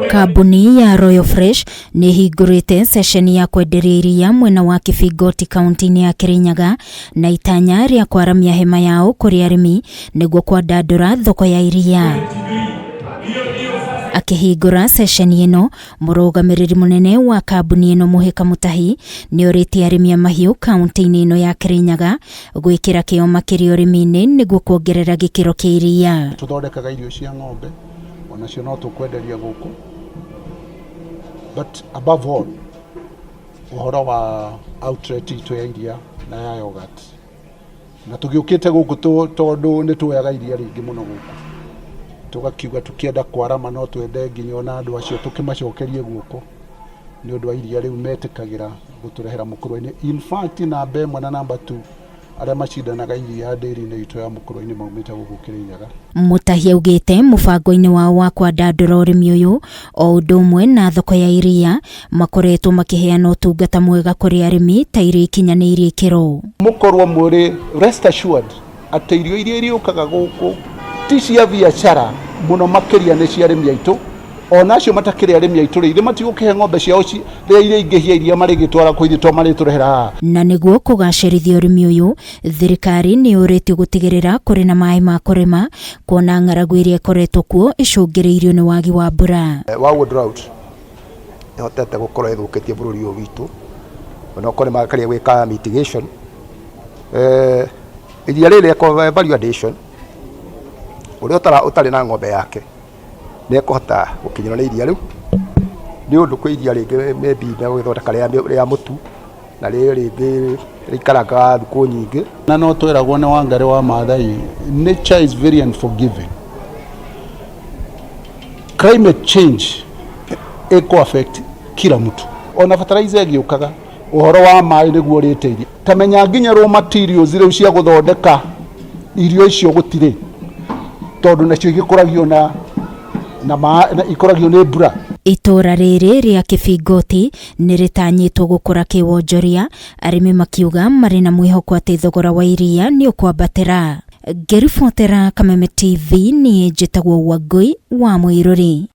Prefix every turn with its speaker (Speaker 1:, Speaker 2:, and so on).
Speaker 1: Kambuni ya Royal Fresh nĩ ĩhingũrĩte ceceni ya kwenderia iria mwena wa Kibingoti kaunti-inĩ ya Kirinyaga na itanya rĩa kwaramia hema yao kũrĩ arĩmi nĩguo kwandandũra thoko ya iria. Akĩhingũra ceceni ĩno, mũrũgamĩrĩri mũnene wa kambuni ĩno Mũhĩka Mũtahi nĩ orĩtie arĩmi a mahiũ kaunti-inĩ ĩno ya Kirinyaga gwĩkĩra kĩo makĩria ũrĩmi-inĩ nĩguo kuongerera gĩkĩro kĩa iria.
Speaker 2: Tũthondekaga irio cia ng'ombe, onacio no tũkwenderia gũkũ, but above all, ũhoro wa outlet itũ ya iria na ya yogurt. Na tũgĩũkĩte gũkũ tondũ nĩ tuoyaga iria rĩingĩ mũno gũkũ, tũgakiuga tũkĩenda kwarama no twende nginya ona andũ acio tũkĩmacokerie guoko nĩ ũndũ wa iria rĩu metĩkagĩra gũtũrehera mũkũrwe-inĩ. In fact, namba 1 na namba 2 arĩa macindanaga iria ndĩri-inĩ itũ ya mũkũrwe-inĩ maumĩte gũkũ Kĩrĩnyaga.
Speaker 1: Mũtahi augĩte mũbango-inĩ wao wa kwandandũra ũrĩmi ũyũ o ũndũ ũmwe na thoko ya iria makoretwo makĩheana ũtungata mwega kũrĩ arĩmi ta irio ikinyanĩirie ikĩro.
Speaker 2: Mũkorwo mũrĩ rest assured atĩ irio iria irĩũkaga gũkũ ti cia biacara mũno, makĩria nĩ cia arĩmi aitũ. Ona acio matakĩrĩ arĩmi aitũ rĩ, ithe matigũkĩhe ng'ombe ciao rĩrĩa iria ingĩhia iria marĩgĩtwara kũ ithuĩ to marĩtũrehera haha.
Speaker 1: Na nĩguo kũgacĩrithia ũrĩmi ũyũ, thirikari nĩ yũrĩtio gũtigĩrĩra kũrĩ na maĩ ma kũrĩma, kuona ng'aragu ĩrĩa ĩkoretwo kuo ĩcũngĩrĩirio nĩ wagi wa mbura.
Speaker 3: Waguo drought ĩhotete gũkorwo ĩthũkĩtie bũrũri ũyũ witũ, onokorwo nĩ makaria gwĩka mitigation. Iria rĩrĩ rĩkorwo value addition, ũrĩa ũtarĩ na ng'ombe yake nĩ ekũhota gũkinyĩrwo nĩ iria rĩu, nĩ ũndũ kwĩ iria rĩngĩ maybe megũgĩthondeka rĩa mũtu, na rĩrĩ rĩngĩ rĩikarangaga thikũ nyingĩ.
Speaker 2: Na no tweragwo nĩ Wangari wa Maathai, nature is very unforgiving. Climate change ĩkũ affect kila mtu. Ona fertilizer ĩgĩũkaga, ũhoro wa maĩ nĩguo ũrĩte. Ta menya nginya raw materials rĩu cia gũthondeka irio icio gũtirĩ, tondũ nacio igĩkũragio na ikũragio nĩ mbura.
Speaker 1: Itũra rĩrĩ rĩa Kibingoti nĩ rĩtanyĩtwo gũkũra kĩwonjoria, arĩmi makiuga marĩ na mwĩhoko atĩ thogora wa iria nĩ ũkwambatĩra. Ngĩribotera Kameme TV, niĩ njĩtagwo Wangũi wa Mũirũri.